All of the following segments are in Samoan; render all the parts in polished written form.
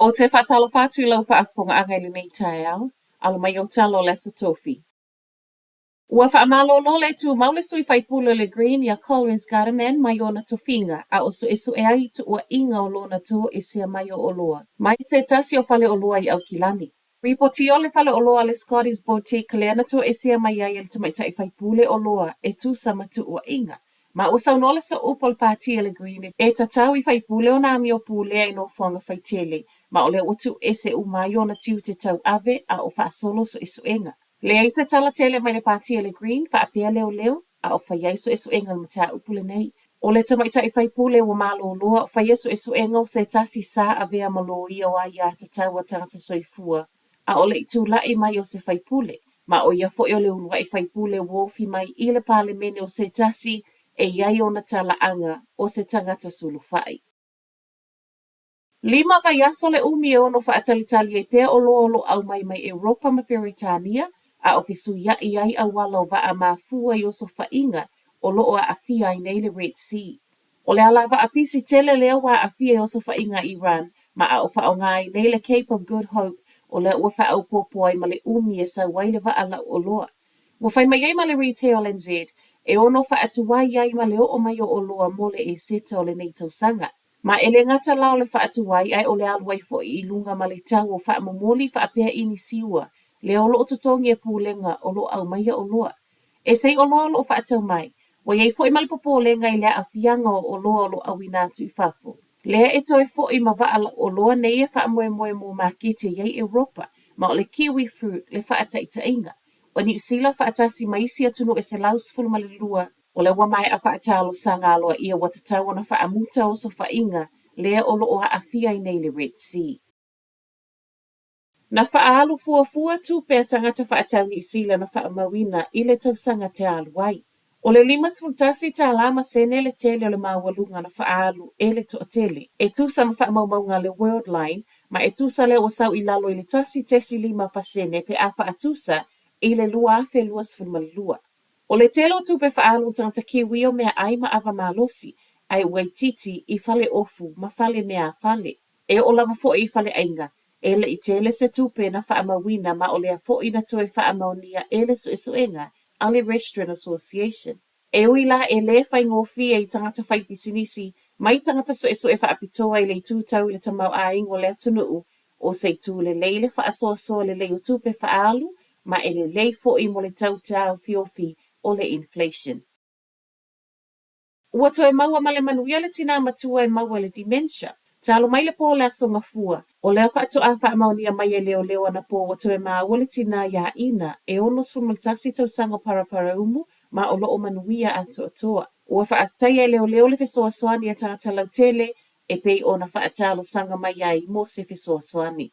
Ou te faatalofa atu i lau faafofogaaga i lenei taeao, alo mai ou tala o le Aso Tofi. Ua faamalolo le tumau le sui faipule o le Green ia Collins Gardemann mai ona tofiga a o suesue ai tuuaiga o lona toesea mai o oloa mai se tasi o faleoloa i Aukilani. Ripotia o le faleoloa a le Scotties Boutique lea na toesea mai ai e le tamaitai faipule oloa e tusa ma tuuaiga. Ma ua saunoa le sooupu o le pati a le Green e tatau i faipule ona amio pulea i nofoaga faitele, ma o lea ua tuuese uma ai ona tiute tauave a o faasolo suesuega. Leai se tala tele mai le pati a le Green faapea leoleo a o fai ai suesuega i le mataupu lenei. O le tamaitai faipule ua malolo a o faia suesuega o se tasi sa avea ma loia o aia tatau a tagata soifua a o le i tulai mai o se faipule, ma o ia foi o le uluai faipule ua ofi mai i le Palemene o se tasi e i ai ona talaaga o se tagata sulufai. Lima vaiaso le umi e ono faatalitali ai pea oloa o lo o aumai mai Europa ma Peretania a o fesuia'i ai auala o vaa mafua i osofaiga o lo o aafia ai nei le Red Sea. O le alavaa pisi tele lea ua aafia i osofaiga a Iran ma a o faaaoga ai nei le Cape of Good Hope o lea ua faaopoopo ai ma le umi e sau ai le vaa lau oloa. Ua fai mai ai ma le Retail NZ e ono faatuai ai ma le oo mai o oloa mo le Eseta o lenei tausaga. Ma e le gata la o le faatuai ae o le alu ai foi i luga ma le tau o faamomoli faapea inisiua lea o lo o totogi e pulega o lo o aumaia oloa. E se i oloa o lo o faatau mai, ua i ai foi ma le popolega i le aafiaga o oloa o lo o auina atu i fafo. Lea e toe foi ma vaa lau oloa nei e faamoemoe mo maketi e i ai Europa, ma o le kiwi fruit le faataitaiga. O Niu Sila faatasi ma isi atunuu e 112, o lea ua maea faatalosaga aloaia ua tatau ona faamuta osofaiga lea o lo o aafia ai nei le Red Sea. Na faaalu fuafua tupe a tagata faatau Niu Sila na faamauina i le tausaga te alu ai. O le 51 tālā ma sene le tele o le maualuga na faaalu e le toatele, e tusa ma faamaumauga a le Worldline, ma e tusa lea ua sau i lalo i le 1.5 pasene pe a faatusa i le 2022. O le tele o tupe faaalu a tagata Kiwi o meaai ma ava malosi, ae ua itiiti i fale ofu ma fale meaafale. E oo lava foi i faleaiga, e le i tele se tupe na faamauina ma o lea foi na toe faamaonia e le suesuega a le Restaurant Association. E ui la e le faigofie i tagata faipisinisi mai tagata suesue faapitoa i le itu tau i le tamaoaiga o le atunuu, o se itu lelei le faasoasoa lelei o tupe faaalu ma e lelei foi mo le tau taofiofi o le inflation. Ua toe maua ma le manuia le tinā matua e maua i le dementia. Talo mai le pō o le Aso Gafua, o lea faatoa faamaonia mai e leoleo anapō ua toe māua le tinā iā Ina e 61 tausaga o Paraparaumu ma o lo o manuia atoatoa. Ua faafetaia e leoleo le fesoasoani a tagata lautele e pei ona faatalosaga mai ai mo se fesoasoani.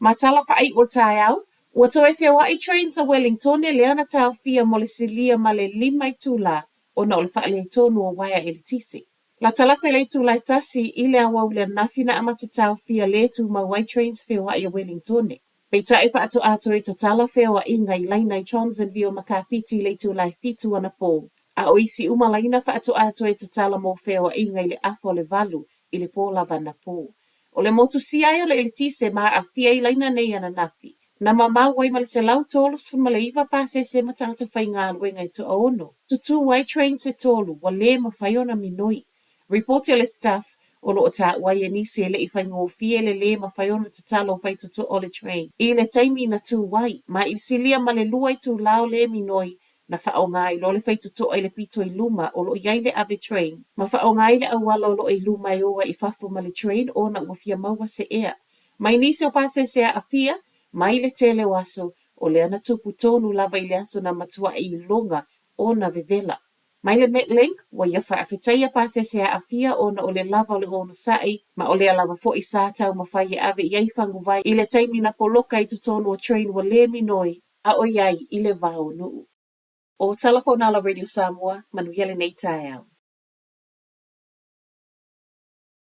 Ma tala faaiu o le taeao, ua toe feoai trains a Wellingtone lea na taofia mo le silia ma le lima itulā ona o le faaletonu o uaea eletise. Latalata i le itula e tasi i le aoauli ananafi na amata taofia lē tumau ai trains feoai a Wellingtone. Peitai faatoa toe tatala feoaiga i laina i Johnsonville ma Kapiti i le itula e fitu anapō, a o isi uma laina faatoa toe tatala mo feoaiga i le afa o le valu i le pō lava anapō. O le motu sia ai o le eletise ma aafia i laina nei ananafi, na mamao ai ma le 139 pasese ma tagata faigaluega e toaono. Tutū ai trains e tolu, ua lē mafai ona minoi. Ripoti a le Stuff, o lo o taua ai e nisi e le i faigofie le lē mafai ona tatala o faitotoa o le train i le taimi na tū ai, ma i silia ma le lua itulā o lē minoi Na faaaoga ai loa le faitotoa i le pito i luma o lo o i ai le ave train, ma faaaoga ai le auala o lo o i luma e o ai i fafo ma le train ona ua fia maua se ea. Mai nisi o pasese aafia, mai le tele o aso, o lea na tupu tonu lava i le aso na matuai iloga ona vevela. Mai le Metlink, ua ia faafetaia pasese aafia ona o le lava o le onosai, ma o lea lava foi sa taumafai e ave i ai faguvai i le taimi na poloka i totonu o train ua le minoi a o i ai i le va o Nuʻu. O Tala Fonala Radio Samoa, manuia lenei taeao.